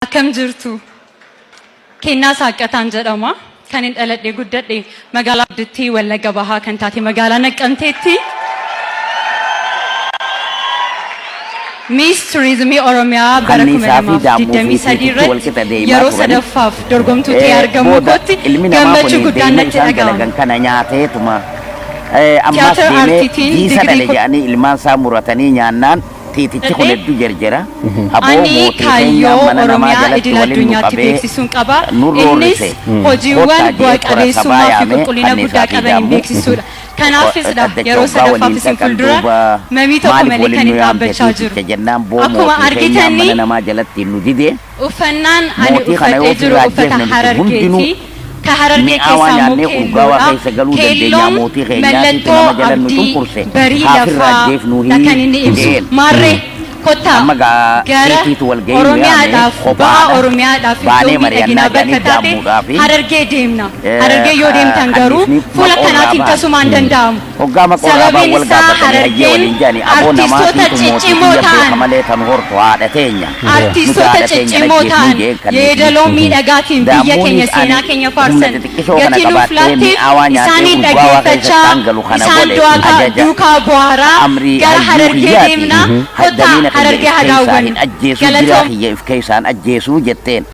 Akkam jirtu? Kennaa Saaqqataan jedhama. Kanin dhaladhee guddadhe magaalaa guddittii Wallagga Bahaa kan taate magaalaa Naqqamteetti. Miis Turizimii Oromiyaa bara Kanniisaa fi daammuu fi 2023 tiitichi wal irratti qixa deemaa yeroo turani. sadaffaaf dorgomtuu ta'ee argamuu Booda kootti ilmi namaa gammachuu kun guddaan deeyma natti isaan dhaga'ama. dalagan kana nyaateetuma ammaas Tiyaatira deemee aartiitiin jiisa digirii dhale koo jedhanii ilmaan isaa muratanii nyaannaan tiitichi kun fudhadhe. hedduu jerjera. Aboo Ani mootii keenya kaayyoo mana namaa Oromiyaa jalatti idil waliin nu addunyaatti qabee beeksisuun qaba. nu Innis roorrise. hojiiwwan Kottaa bu'a jedhee kora sabaa qabeessummaa fi yaamee qulqullina guddaa kanniisaa fi qabaniin daammuu beeksisuudha. Kanaafis dha dhaddacha yeroo hoggaa sadaffaaf waliin isin dhaqan fuuldura duuba mamii tokko maaliif malee waliin kan nu hin yaamte dhaabbachaa jiru. tiiticha jennaan boo Akkuma mootii keenya argitani mana namaa jalatti nu dide. Uffannaan ani Mootii kana yoo uffadhee jiru ofirraa uffata ajjeefne nuti hundinuu Harargeeti. Ka Harargee mi'aawaa keessaa immoo nyaannee urgaawaa keelloodha. keessa galuu dandeenyaa Keelloon mootii keenyaatiitu mallattoo nama jala nu abdii, cunqurse barii haa ofirraa lafaa dha kan ajjeefnuuhii inni ibsu. jedheen. Maarree kottaa Amma gaa gara tiitiitu walgahii nu yaame Oromiyaadhaaf, baha kophaadha Oromiyaadhaaf iddoo baanee miidhaginaa mari'annaa bakka jedhanii taate daammuudhaafi Harargee deemna. Harargee yoo deemtan garuu kanniisni fuula maqoorraa kanaatiin bahan. tasumaa hin danda'amu. Hoggaa maqoorraa bahan Sababiin wal isaa gaafatanii hayyee Harargeen waliin jedhani aboo artistoota namaatiitu mootii ciccimoo kiyya beeka ta'an malee tan hortu haadha teenya. Nuti Artiistoota haadha teenya hin ciccimoo ajjeefnuu ta'an jeen kanniisni. yeedaloo miidhagaatiin biyya keenya Daammuunis ani seenaa keenya humna faarsan xixiqqishoo kana gatii nuuf qabaadhee laatteef mi'aawaa nyaadhee isaaniin urgaawaa keessa dhaggeeffachaa isaan galu kana isaan godhe duukaa ajaja duukaa bu'aaraa amrii gara hayyuu Harargee kiyyaati. deemna kottaa Damiina kiyya Harargee if haa keessaa hin daawwannu. ajjeesuu jiraa Galatoom. kiyya if keessaan ajjeesuu jetteen.